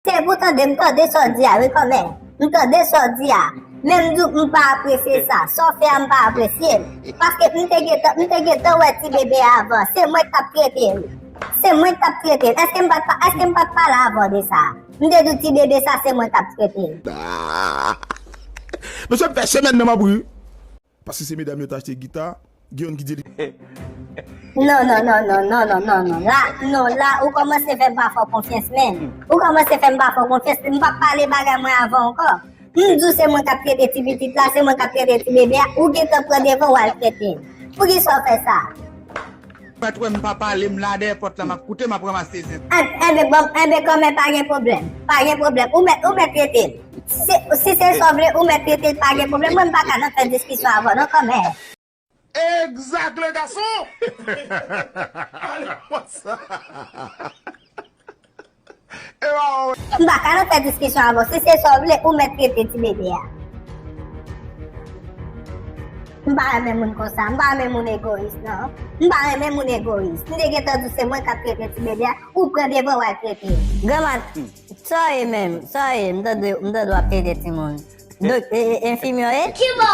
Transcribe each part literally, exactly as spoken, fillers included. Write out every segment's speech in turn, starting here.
Se pou tande, m tande sa w di a, wi, kòmè. M tande sa w di a. Men m di w, m pa apresye sa. Sa w fè a, m pa apresye l. Paske m te gentan, m te gentan wè ti bebe a avan. Se mwen k t ap trete l. Se mwen k t ap trete l. Èske m pa t pa, èske m pa t pale avan de sa? M te di w ti bebe sa, se mwen k t ap trete l. Mesye, m fè semèn nan m ap ri. Paske se medam yo t achte gita, gen youn ki di li. Non, non, non, non, non, non, non, non. La, non, la, ou kòmanse fè m pa fè w konfyans, menm. Ou kòmanse fè m pa fè w konfyans, m p ap pale bagay mwen avan ankò. M di w se mwen k ap trete ti pitit la, se mwen k ap trete ti bebe a, ou gentan pran devan w al trete l. Poukisa w fè sa? Mèt wè m pa pale, m la dèyè pòt la, m ap koute, m ap ranmase zen. Enben, bon, enben, kòmè pa gen pwoblèm. Pa gen pwoblèm. Ou mèt, ou mèt trete l. Si, si se sa w vle, ou mèt trete l, pa gen pwoblèm. Mwen, m pa ka nan fè diskisyon avè w, non, kòmè. Exact, le garçon! Ale konsa! M pa ka nan fè diskisyon avè w. Si se sa w vle, ou mèt trete ti bebe a. M pa renmen moun konsa. M pa renmen moun egoyis, non. M pa renmen moun egoyis. M te gentan di w se mwen k ap trete ti bebe a. Ou pran devan w al trete l. Granma, sa w ye menm? Sa w ye? M tande, m tande w ap trete timoun. Dok, e, e, enfimyè w ye? Kibò?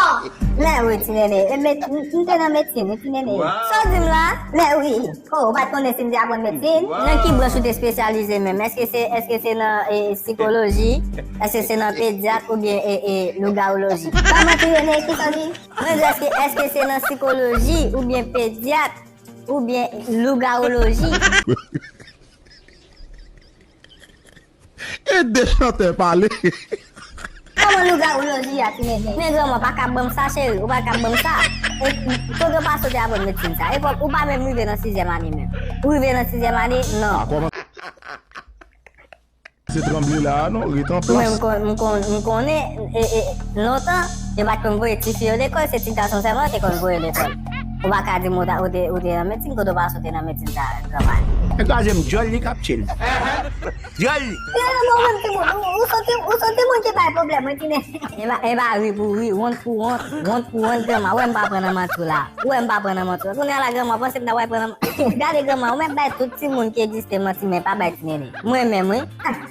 Men wi, ti nene. E, m te nan medsin, wi, ti nene. Sa w di m la? Men wi. Oh, ou pa t konnen si m te aprann medsin? Nan ki branch ou te espesyalize menm? Èske se, èske se nan, e, sikoloji? Èske se nan pedyat oubyen, e, e, lougawoloji? Pa manti, Rene, kisa w di? Mwen di, èske, èske se nan sikoloji oubyen pedyat oubyen lougawoloji? E de chantè pale. Kòman lougawoloji a, ti nene? Men granma, pa ka ban m sa, cheri. Ou pa ka ban m sa. E, kote w pase w te aprann medsin sa? Epòk, ou pa menm rive nan sizyèm ane menm. Ou rive nan sizyèm ane? Non. Se tranble la, non, ret an plas. Mwen, m kon, m kon, m konnen, e, e, lontan, yo pa t konn voye tifi yo lekòl, se ti gason sèlman yo te konn voye lekòl. Ou pa ka di m ou ta, ou te, ou te nan medsin, kote w pase w te nan medsin sa, granma? Engaje m, dyòl li k ap tchil. Dyòl li! Genlè mwen menm timoun, ou, ou se yon ti, ou se yon timoun ki bay pwoblèm, wi, ti nene. E pa, e pa ri pou ri, wont pou wont, wont pou wont, granma. Ou wè m pa pran nan manti w la. Ou wè m pa pran nan manti w la. Kounye a la, granma, panse m ta pral pran nan manti w. Gade, granma, ou mèt bay tout timoun ki egziste manti, men pa bay ti nene. Mwen menm, wi.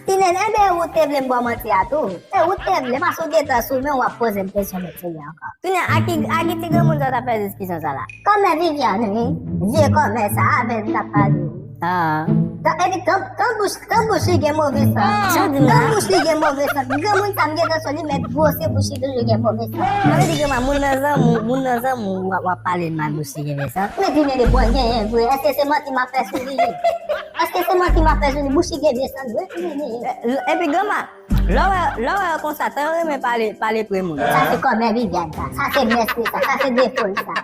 Ti nene, enben, ou te vle m ba w manti a tou. E ou te vle, paske w gentan sou men w ap poze m kesyon de ti nene ankò. Kounye a, a ki, a ki ti granmoun sa w t ap fè diskisyon sa la? Kòmè Viviane, wi. Vye kòmè sa, avè l m t ap pale. Ah. Tan, epi tan, tan bouch, tan bouch li gen move sant. Sa w di m la? Tan bouch li gen move sant. Granmoun sa m gentan sou li, men gwosè bouch li toujou gen move sant. Sa vle di granma, moun nan zanmi w, moun nan zanmi w, w ap, w ap pale l mal, bouch li gen vye sant. Men ti nene bon genyen vre. Èske se manti m ap fè sou li? Èske se manti m ap fè sou li? Bouch li gen vye sant vre, ti nene. Epi granma, lè w wè, lè w wè yo konsa, tan yo renmen pale, pale pre moun. Sa se kòmè Viviane sa. Sa se mès li sa. Sa se defo l sa.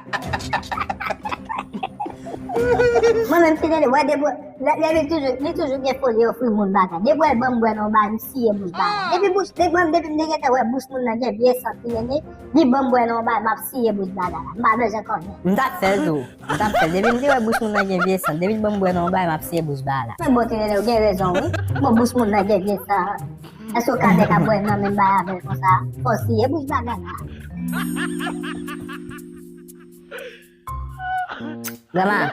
Mwen menm, ti nene, wè depi, lè, lè li toujou, li toujou gen foli ofri moun bagay. Depi wè l ban m bwè nan yon bagay, m siye bouch bagay. Depi bouch, depi mwen, depi m te gentan wè bouch moun nan gen vye sant, ti nene, li ban m bwè nan yon bagay, m ap siye bouch bagay la. M pa bezwen kòmè. M t ap fè l tou. M t ap fè l. Depi m te wè bouch moun nan gen vye sant, depi l ban m bwè nan yon bagay, m ap siye bouch bagay la. Men bon, ti nene, ou gen rezon, wi. Bon, bouch moun nan gen vye sant. Èske w ka nèk ap bwè nan menm bagay avè l konsa? Fò w siye bouch bagay la. Granma,